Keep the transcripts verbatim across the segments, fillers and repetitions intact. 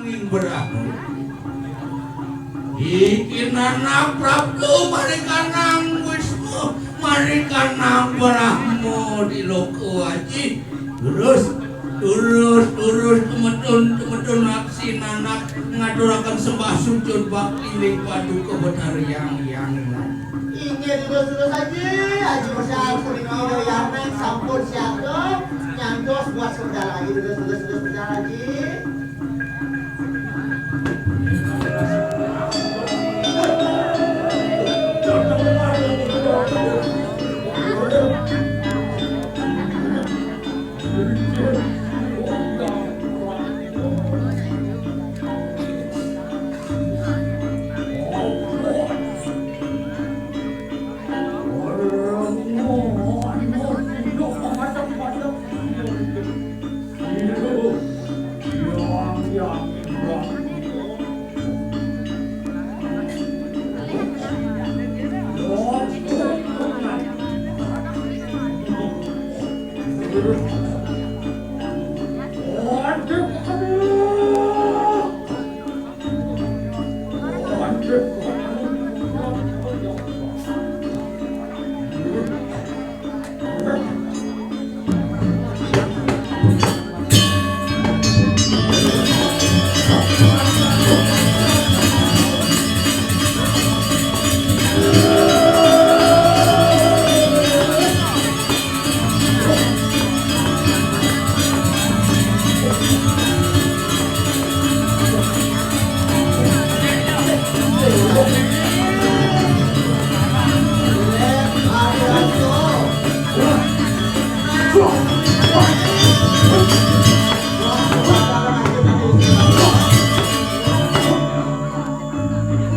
Ning Brahma. Iki nanak Prabu marikanang Wisnu, marikanang Brahma di loka aji. Terus, terus, terus, tumedun, tumedun aksi nanak ngaturaken sembah sujud bakti ring Paduka Betara Hyang Hyang. Inggih, terus, terus, Aji. Aji, sampun niki, Yanek, sampun siaga. Nyantos buat saudara Aji, terus, terus, terus, saudara Aji.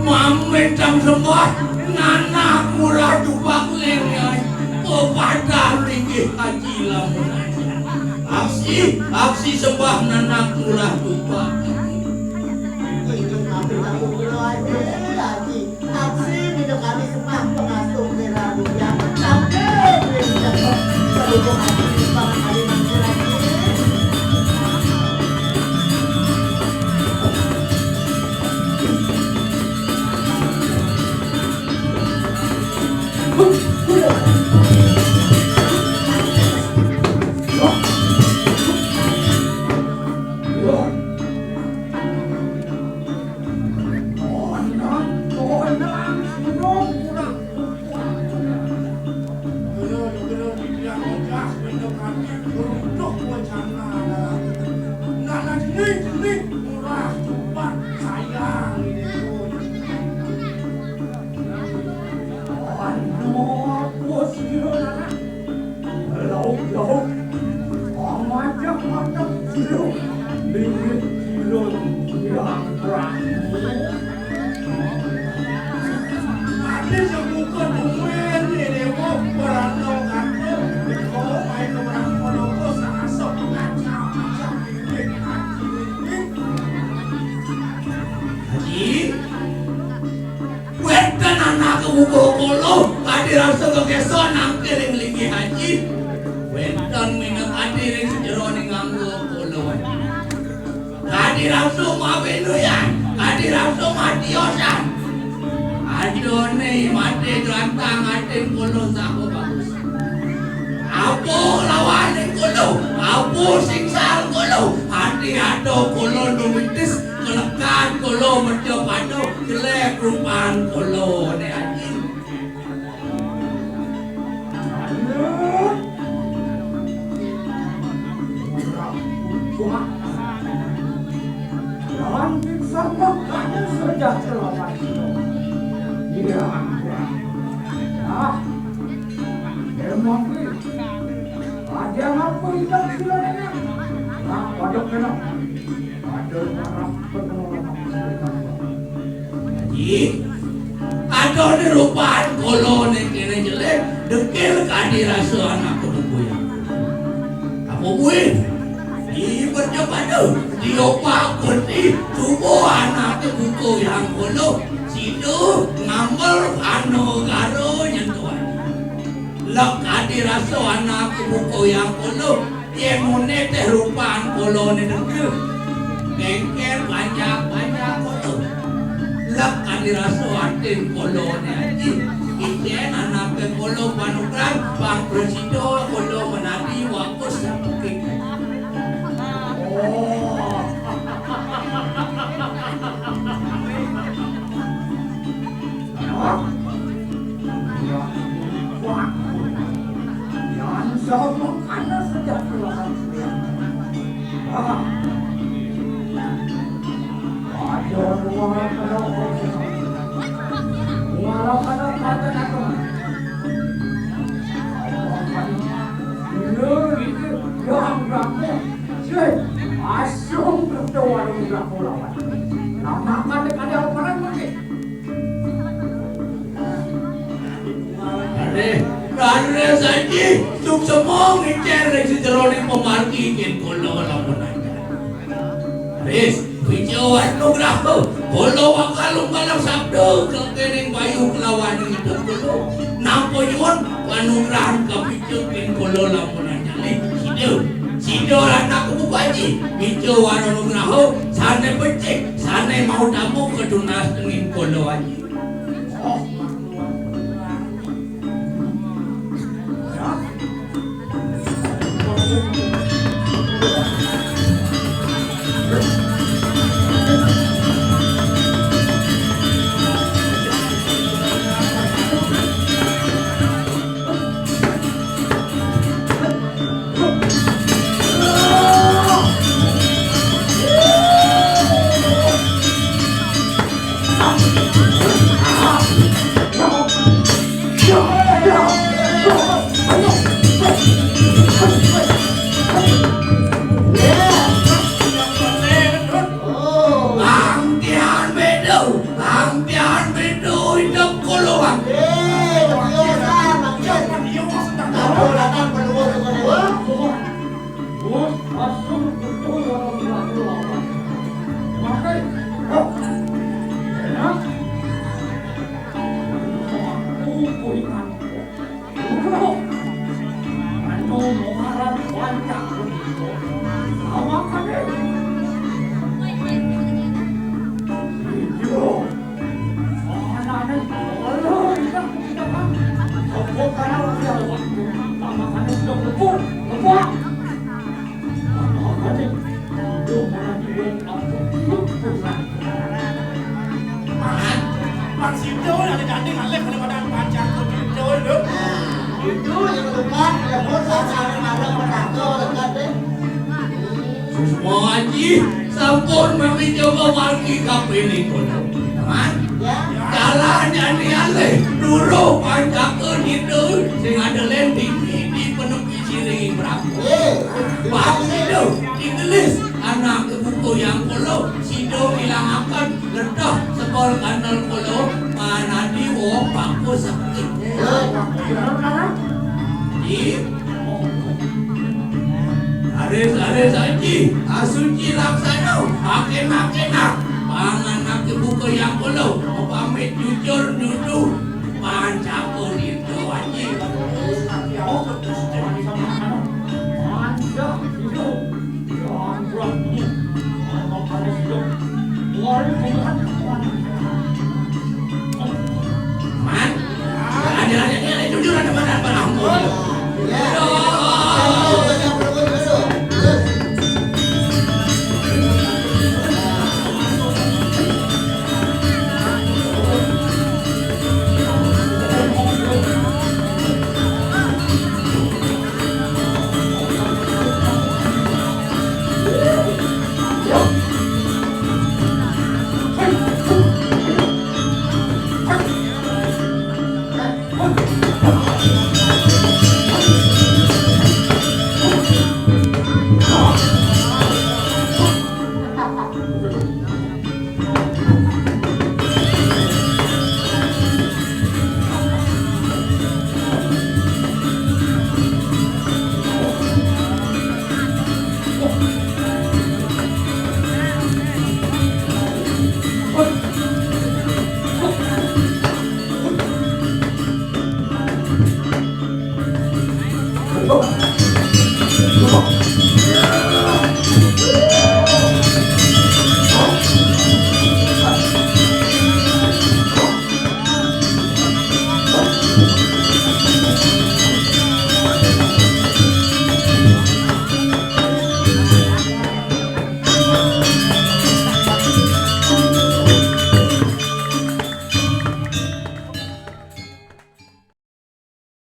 Mamitan sembah nanak murah dupak lengai. Pepadah linggih haji lamunan. Aksi, aksi sembah nanak murah dupak. Aksi minangka sembah pangastu kira budya. Sampai beli jatuh seluruh hati pangan hari nanti lagi. Lauk-lauk, pangajak makan sirup, bibit sirup yang berani. Ati sebuka duwe ni dewa, perantau kata, kau main ke perantau kau, sarasa pengacau-acau, bibit hati. Haji? Wénten anaké bubuh kala, kadi rasa gegésa nangkil ing linggih Haji. Wénten minakadi ring sajeroning angga kala. Kadi rasa mawinuyan, kadi rasa matiosan. Adoné mati drantang atin kala saha bagus. Apa lawaning kala, apa singsal kala, ati ada kala numitis. Kelekan kala meja pada jelek rupan kala né anjing. Lantik sama kamu sudah selamat. Iya. Ah, emang ada apa hidup sila? Nah, pada kena. Ih, adoh, né rupan kala né kéné jelek, dekil kadi rasa anak kebubuyan. Apa buin? Di percepatan, di opak putih, tubuh anak kebubuyan kala, situ ngambil anu garo nyentuhan. Lek kadi rasa anak kebubuyan kala, yén muné téh rupan kala né dekil. Kéngkén Dirasa atin kula ni Aji. Ijén anaké kula panugrahan, pang prasida kula menadi waku sakit. Oh. Yan sama kana sejak pulangan. Ah. Aduh, Aré, raris Aji, suksma ngicén ring sajeroning pamargi kin kula lamun ada. Ris, wija wanugraha, kula bakal ungkalang sabda kéning bayu kelawan ida kula. Nampa nyuwun panugrahan kapica kin kula lamun ada. Sida, sida anak buka Aji, wija wanugraha, sané becik, sané mautama katunas ring kula Aji. Angkihan bedo, angkihan bedo, hidup koloan. Mangan, Pak Sido, ada gandeng alih pada badan panjang Sido, lho. Itu yang lupa, ya, bos, ada, ada, ada, ada, ada. Suksma Aji, sampun mami coba margi kapining kula. Paman, ya. Jalan jani alih, duruh pancaka nida, sing ada lén tinggi di penepi siring Prabu. Eh, Pak Sido, digelis, anak buka yang kula, sida ngilangaken leteh sekul kandel kula, manadi wong paku sekti. Di Aris, aris, Aji, asuci laksana, akénak-akénak, panganak buka yang kula, pamit jujur nuduh, pancaka nida, Aji.